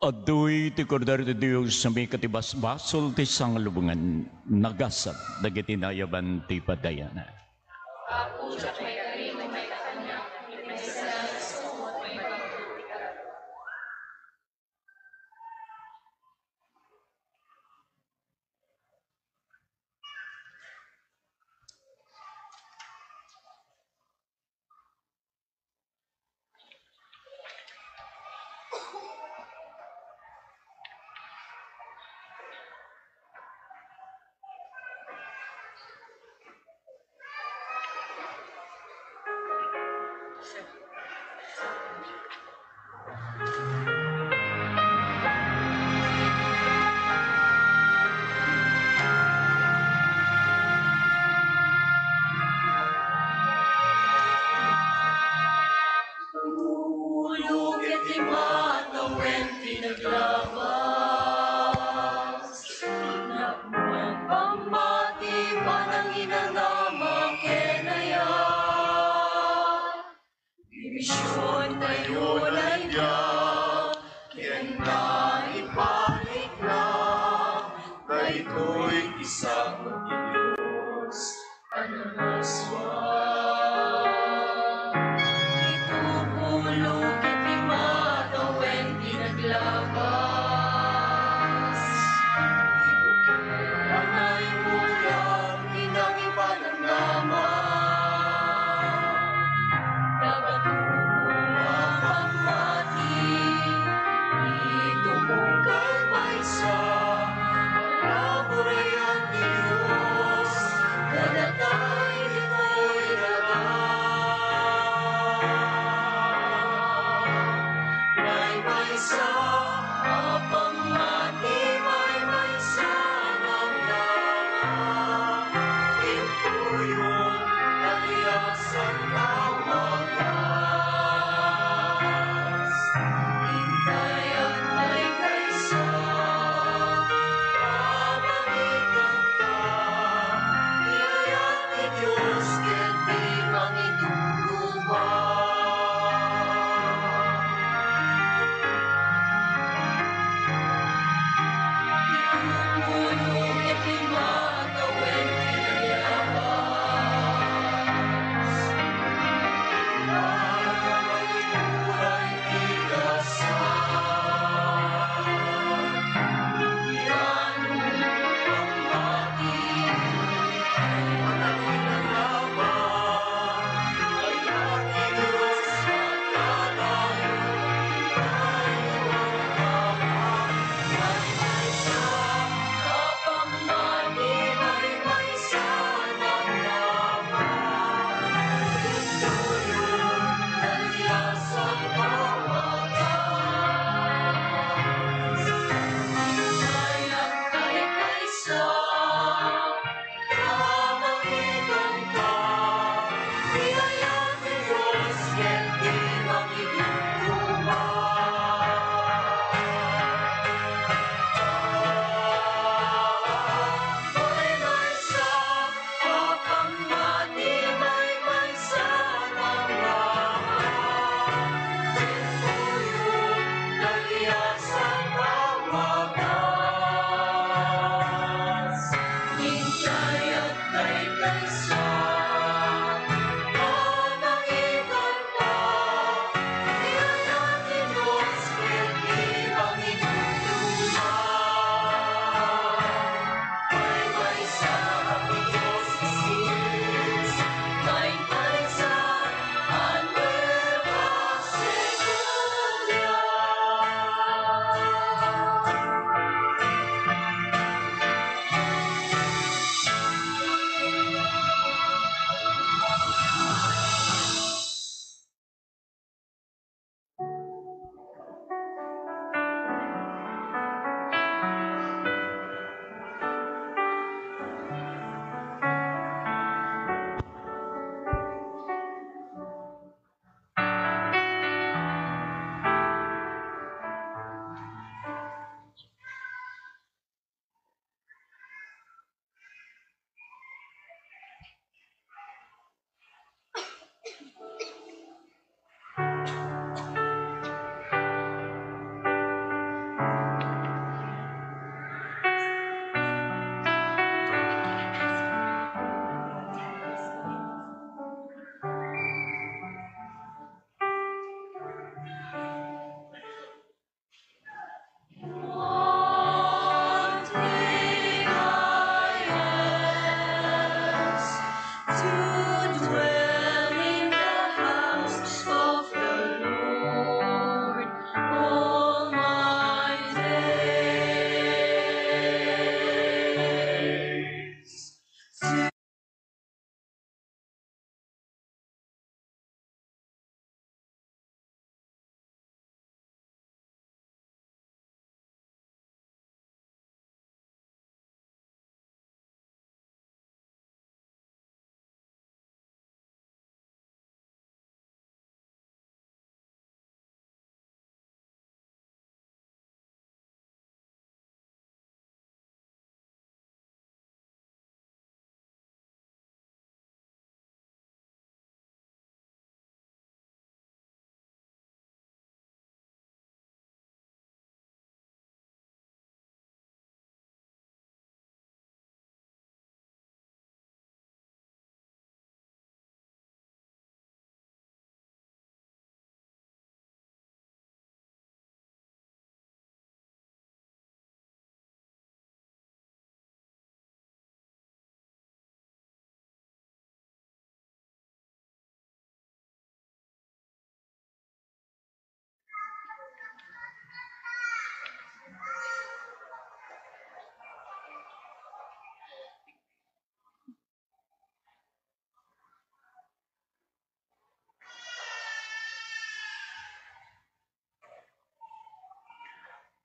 Adtoy ti Kordero ti Dios a mikatibasbasol ti sangalubongan, nagasat dagiti naayaban ti padayana. Ulo ket imata wen ti naglabas. Napuan pammati, pananginanama ken ayat. Division tayo layda, ken naipanik na, daytoy ti sagut ti Dios. Iti pulo ket lima tawen ti naglabas. Ti bukir a naimulak ti nangipanamnama.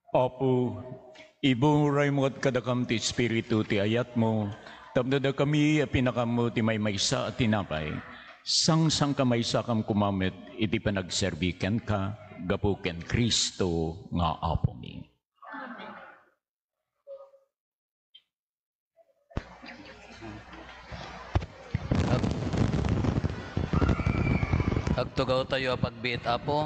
Apo, iburaymo kadakam ti Espiritu ti ayatmo, tapno dakami a pinakaammo ti maymaysa a tinapay, sangsanka maysakam koma met iti panagserbi kenka gapu ken Cristo nga Apomi. Ag-, agtugawtayo a pagbiit, Apo.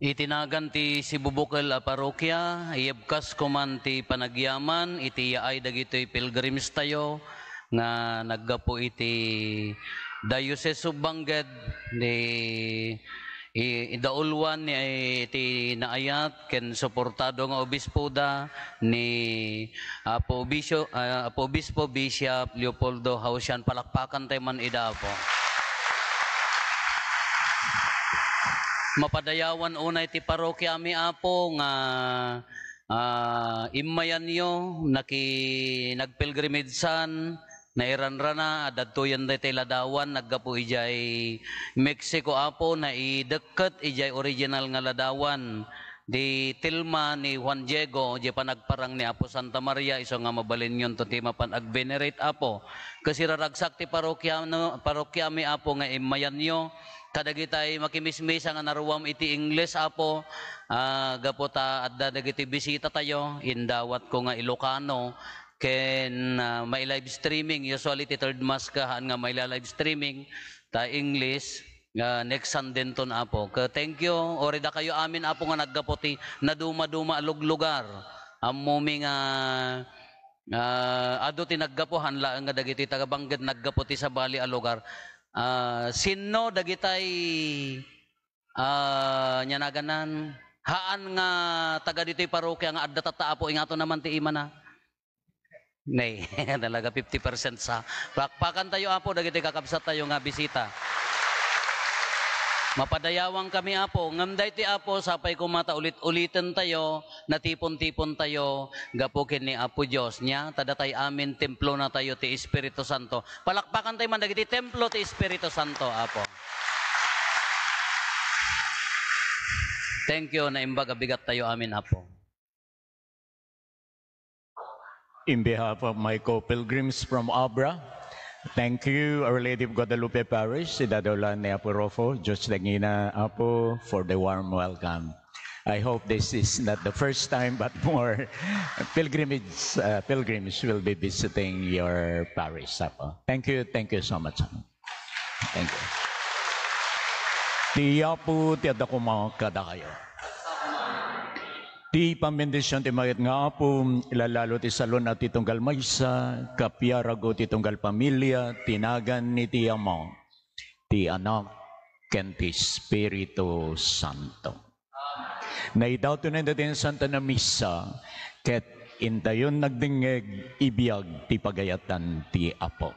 Iti nagan ti sibubukel a parokia, iyebkas koman ti panagyaman iti yaay dagitoy pilgrimstayo nga naggapu iti Diocese of Bangked, ni i-, idauluan ni, ti naayat ken suportado nga obispoda ni Apo Bisyo-, ah, Apo Obispo Bishop Leopoldo Hausian. Palakpakan tayo man ida, Apo. Mapadayawan unay ti parokiami, Apo, nga, ah, immayanyo, naki-, nagpilgrimagean, nairanrana, adda tuyen daytoy ladawan, naggapu idiay Mexico, Apo, naidekket idiay original nga ladawan. Di tilma ni Juan Diego, di panagparang ni Apo Santa Maria, isu nga mabalinyon to ti mapan ag-venerate, Apo. Kasiraragsak ti parokia-, no, parokiami, Apo, nga immayanyo. Kadagitay makimismisa nga naruam iti Ingles, Apo, ah, gapu ta adda dagiti bisita tayo, indawatko nga Ilocano, ken, ah, mai-live streaming. Usually, ti third mass ka, haan nga mai-live streaming, ta English. Ah, next Sunday ton, Apo. Ka, thank you. Ori dakayo amin, Apo, nga naggapu ti naduma-duma a luglugar. Ammomi nga, ah, adu ti naggapu, han laeng nga dagitoy taga-Bangged naggapu ti sabali a lugar. Ah, sinno dagitay, ah, ania naganan, haan nga taga ditoy parokia nga adda tatta, Apo, ingato naman ti imana. Nay, talaga fifty percent sa. Palakpakan tayo, Apo, dagitoy kakabsat tayo nga bisita. Mapadayawan kami, Apo. Ngem daytoy, Apo, sapay koma ta ulit-uliten tayo, natipon-tipon tayo, gapu ken ni Apo Dios. Nia, ta datay amin, templo na tayo ti Espiritu Santo. Palakpakan tayo man dagiti templo ti Espiritu Santo, Apo. Thank you, naimbag a bigat tayo amin, Apo. In behalf of my co-pilgrims from Abra, thank you, Our Lady of Guadalupe Parish, Sidado Lan ni Apo Rofo, Diyos dagina, Apo, for the warm welcome. I hope this is not the first time, but more pilgrimage, uh, pilgrims will be visiting your parish, Apo. Thank you, thank you so much. Thank you. Ti Apo ti adda koma kadakayo. Ti pambendision ti mayat nga Apo, ilalalo ti salun-at ti tunggal maysa, kapiarago ti tunggal pamilia, ti nagan ni ti Ama, ti Anak, ken ti Espiritu Santo. Naidatonen daytoy nga Santa Misa, ket intayon nagdengngeg, ibiag ti pagayatan ti Apo.